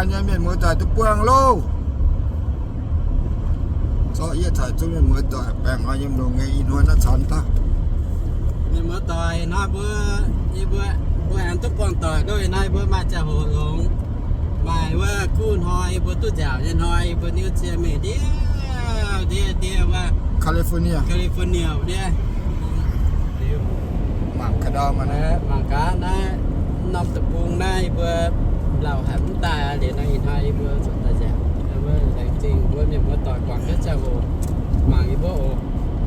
Nyei mienh muoz-doic duqv buangh loh. Zorqv yie caux zungv mienh muoz-doic baengh orn yiem longx nyei ih hnoi naaiv caux daaih. Mienh muoz-doic, ih hnoi mbuo, yie mbuo, mbuo aengx duqv buangh doic loh. Ih hnoi mbuo maaih ziangh hoc longx, maaih wuov kuv hnoi, yie mbuo duqv nziaauc nyei hnoi, yie mbuo niuv cie mingh ndiev ndiev ndiev wuov California, California ndiev. Mangc gaax ndau mangc gaax naaiv norm deic-bung naaiv yie mbuo lauh haic mv daaih liuz nor, ih hnoi yie mbuo zuqc daaih nziaauc. Laengz zingh mbuo mienh muoz-doic guangc jienv ziangh hoc mangc yie mbuo oc.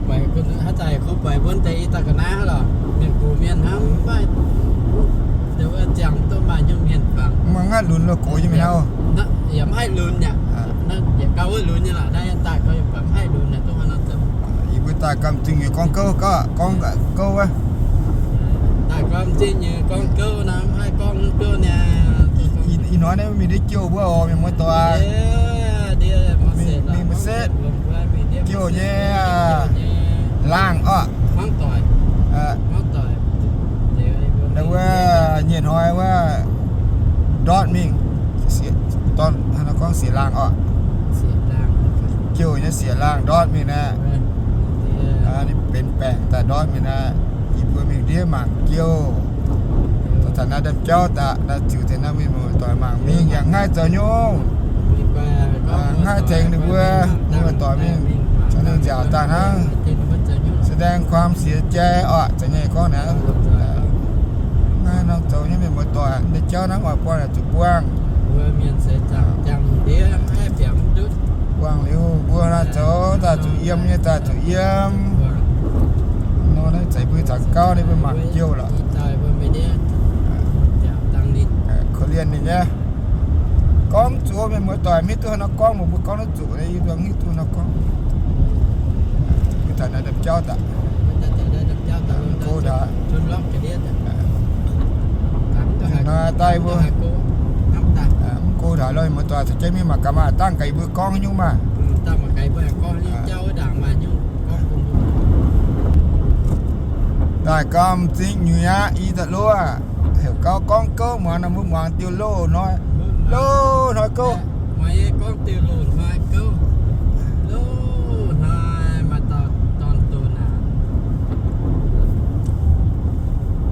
Buatc haaix zanc kungx buatc mbuo deix i dauh ga'naaiv lorqc, mienh gox mienh hnangv, mv baac wuov ziangh duqv maaih hnyouv mienh fangx. Mv ngaih lunx lo gox nyei mienh hnangv. Yaac mv haih lunx yaac, yietc gauh wuov lunx nyei lorqc, naaiv daaih gauh yaac mv haih lunx naaic duqv hnangv nor zoux. Yie mbuo daaih gamh zingh nyei gorngv gouv, gorngv gouv wuov. Daaih gamh zingh nyei gorngv gouv nor, mv haih gorngv gouv niaa. Ih hnoi naaiv mingh ndiev jouh mbuo oc, mienh muoz-doic. Mingh maiv setv, jouh nyei laangh orqc. Wuov nyienh hnoi wuov ndortv mingh, dorn haaix nor gorngv siec laangh orqc. Jouh nyei siec laangh ndortv mingh naaiv. Ninh benx baengc daaih ndortv mingh naaiv. Yie mbuo mingh ndiev mangc jouh. Taux naaiv ndam jauv daaih, naaiv ziux taux naaiv mingh muoz-doic mangc mingh yaac mv haih zoux nyungc. Mv haih tengx ninh mbuo muoz-doic mingh caux ninh nziaauc daaih hnangv. แสดงความเสียใจ orqc, zeiz nyei gorngv naaiv. Mv haih nor zoux nyei mienh muoz-doic, ndam jauv hnangv oix buangh yaac zuqc buangh. Buangh liuz mbuo naaiv zoux daaih zuqc yiem nyei daaih zuqc yiem. Nor naaiv zeiz mbuo caux gauv ninh mbuo mangc jouh lorqc. Korv-lienh ninh nyei. Gorngv zuqc mienh muoz-doic mv hiuv duqv haaix nor gorngv, mbuo gorngv duqv zuqc, yie mbuo mv hiuv duqv haaix nor gorngv. Mbuo taux naaiv ndam jauv daaih, kouv ndaaic. Naaiv daaih mbuo mv go taux lo, mienh muoz-doic caux jienv mingh mangc gaax maah, dangh gaax yie mbuo gorngv nyungc maah. Daaih gamh zingh nyuiz aqv, i daaih loh aqv. Heuc gauh gorngv gouv muangx nor, mbuo muangx diuh loh hnoi, loh hnoi gouv. Maiv gorngv diuh loh hnoi gouv. Loh hnoi maaih dauh dorn donh aqv.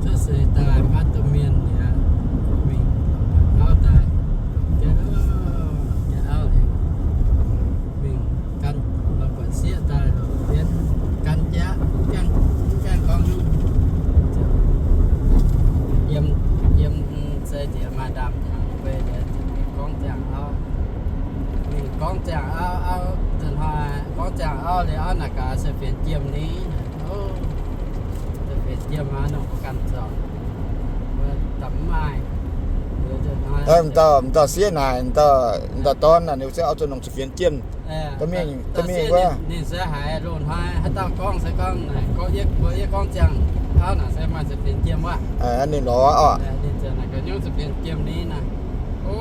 Cuotv seix daaih maiv duqv mienh mi'aqv. Mingh auv daaih, longc jienv auv, longc jienv auv liuz, mingh gan, lorz buatc sieqv daaih longc jienv gan jaqv, mv gaengh, mv gaengh gorngv nyungc. Yiem, yiem se nziex maaih ndaamv-hnyangx fei liuz, mingh gorngv ziangh auv. Mingh gorngv ziangh auv, auv, gorngv ziangh auv liuz, auv naaic gaax se fienx jiem ni. Se fienx jiem aqv, nongc mbuo ganh zorc, mbuo daaih mv maaih. M'dauh, m'dauh sieqv naaic, m'dauh dorn naaic, ninh se auv zuqc nongc se fienx jiem. Mingh, mingh wuov, ninh se haiz loz-hnoi haaix dauh gorngv se gorngv naaic, gorngv yie, mbuo yie gorngv ziangh auv naaic se maaih se fienx jiem wuov. Ninh lorz orqc. Ninh ziouc naaic ga'nyungc se fienx jiem ni naaic. O,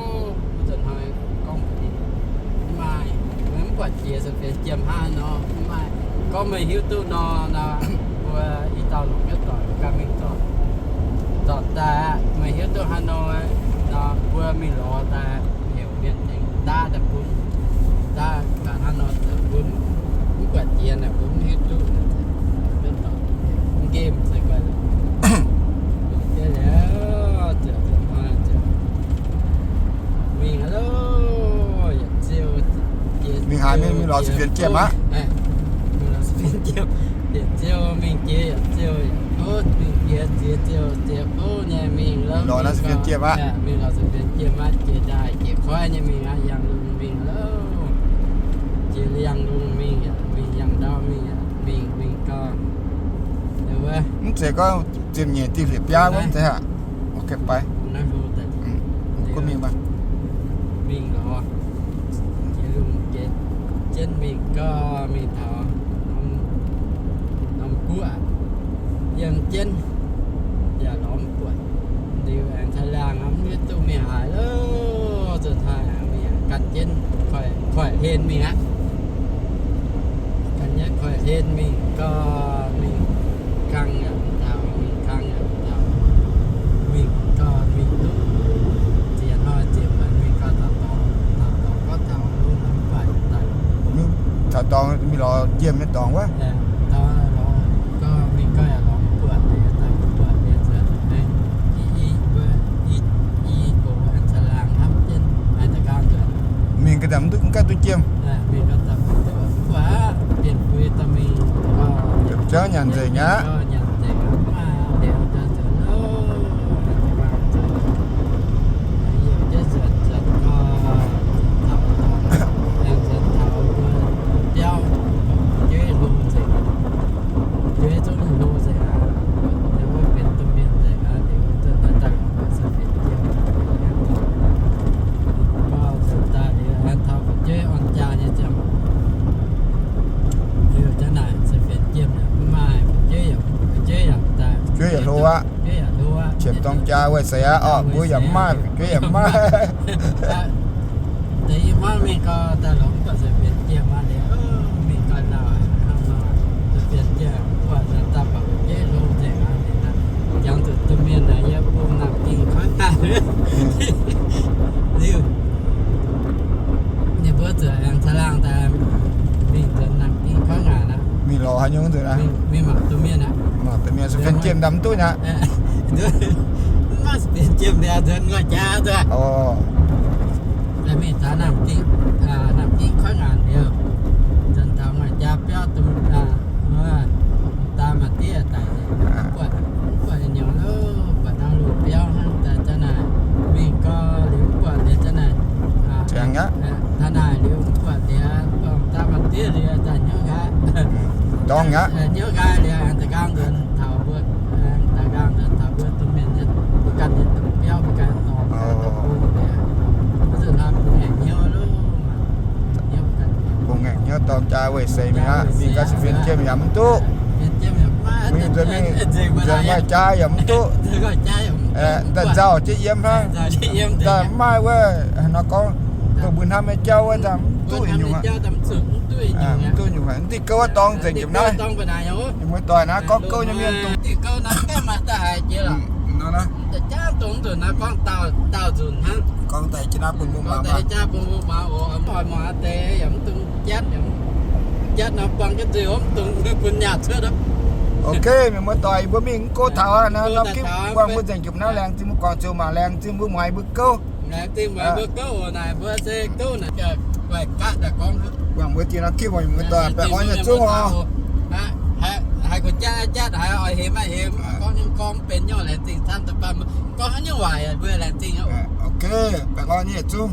mbuo zuqc hnoi gorngv mbuox ninh, mv maaih, mv buatc jiex se fienx jiem hnangv nor, mv maaih. Gorngv meih hiuv duqv nor, nor, mbuo i dauh longc nyei doic mbuo ganh mingh zorc. Zorc daaih aqv, meih hiuv duqv haaix nor, nor mbuo mingh lorz daaih heuc mienh tengx daav daaih bun. Daav gaax hnangv nor zoux bun. Mv buatc jiex naaic mbuo mv hiuv duqv. Mv nqemh se guai longc jienv liuz, ziouc hnoi ziouc mingh aqv loh. Yietc ziouh jiex, mingh haaix mingh, mingh lorz se fienx jiem aqv. Mingh lorz se fienx jiem, yietc ziouh mingh jiex yietc ziouh, yietc ziouh mingh jiex ziex ziouh, ziex bouv nyei mingh loh. Lorz naaiv se fienx jiem aqv. Mingh lorz se fienx jiem aqv, jiex ndaaih jiex koiv nyei mingh aqv, yangh lungh mingh loh. Jiex yangh lungh mingh, mingh yangh ndau mingh, mingh, mingh gau. Mv zeiz gorngv ziepc nyeic diuh hlieqv-biaav wuov mv zeiz aqv. Ok, bye. Gunv mingh baac. Mingh lorz, jiex lungh jiex jienv mingh gau, mingh taux norm guoqv, yiem jienv yaac lorz mv buatc. Liuz aengx caix liangx mv hiuv duqv mingh haaix loh, zuqc taaih mingh gan jienv koiv-hlen mingh aqv. Gan jienv koiv-hlen mingh gau, mingh kang yaac mv taux, mingh kang yaac mv taux, mingh gau mingh duqv ziex hnoi ziex muonz mingh gau taux dorngx. Lorz jiem nyei dorngx wuov. Mingh ga'ndamv mv duqv, mv ganh duqv jiem. Jiem jauv nyanc nzengc aqv. Fu'jueiv yaac hlo aqv. Qiemx dorng jaa wuov seix aqv orqc, mbuo yaac mv maaih, fu'jueiv yaac mv maaih. Ninh mbuo zuqc aengx caangh laangh daaih mingh nzuonx naamh ging koiv ngaanc aqv. Mingh lorz haaix nyungc nzuonx aqv? Mingh mangc domh mienh aqv. Mangc domh mienh, se fienx jiem ndamv duqv nyei aqv. Mv maaih se fienx jiem liuz nzuonx nguaih jaa duqv. Mingh taux naamh ging, naamh ging koiv ngaanc liuz, nzuonx taux nguaih jaa biauv, domh daaih maaih diev daic, mv buatc, mv buatc nyei nyungc, buatc norm luoqc biauv hnangv daaih, zanc naaic mingh gau liuz mv buatc liuz, zanc naaic, taux naaic liuz mv buatc liuz, daaih maaih diev liuz daaih hnyouv nqaai, dorngx aqv, hnyouv nqaai liuz aengx da'nqaang nzuonx taux mbuo, da'nqaang nzuonx taux mbuo domh mienh nyei, mbuo ganh nyei domh biauv, mbuo ganh norm bung liuz, mbuo zuqc hnamv bungx ngaengc hnyouv loh. Bungx ngaengc hnyouv dorng jaa weic seix mi'aqv. Mingh gau se fienx jiem yaac mv duqv. Mingh nzuonx, mingh nzuonx maaih jaa yaac mv duqv. Daaih nzauh jienv yiem hnangv. Daaih mv maaih wuov, nor gorngv dongh mbuo hnamv nyei jauv wuov, daaih mv duqv nyungc aqv. Mv duqv nyungc aqv. Diuh gouv dorng nzengc njiec naaiv. Mienh muoz-doic naaiv gorngv gouv nyei mienh dongh gorngv daaih jiex naaiv bun mbuo mangc maah. Ok, mienh muoz-doic, yie mbuo mingh mv go taux aqv. Naaiv norm clip buangh mbuo nzengc jomc naaiv, laengz zingh mbuo guangc ziouc mangc, laengz zingh mbuo muangx mbuo gouv. Buangh mbuo diex norm clip, mienh muoz-doic, baeqc orn nyei zungv oc. Ok, baeqc orn nyei zungv.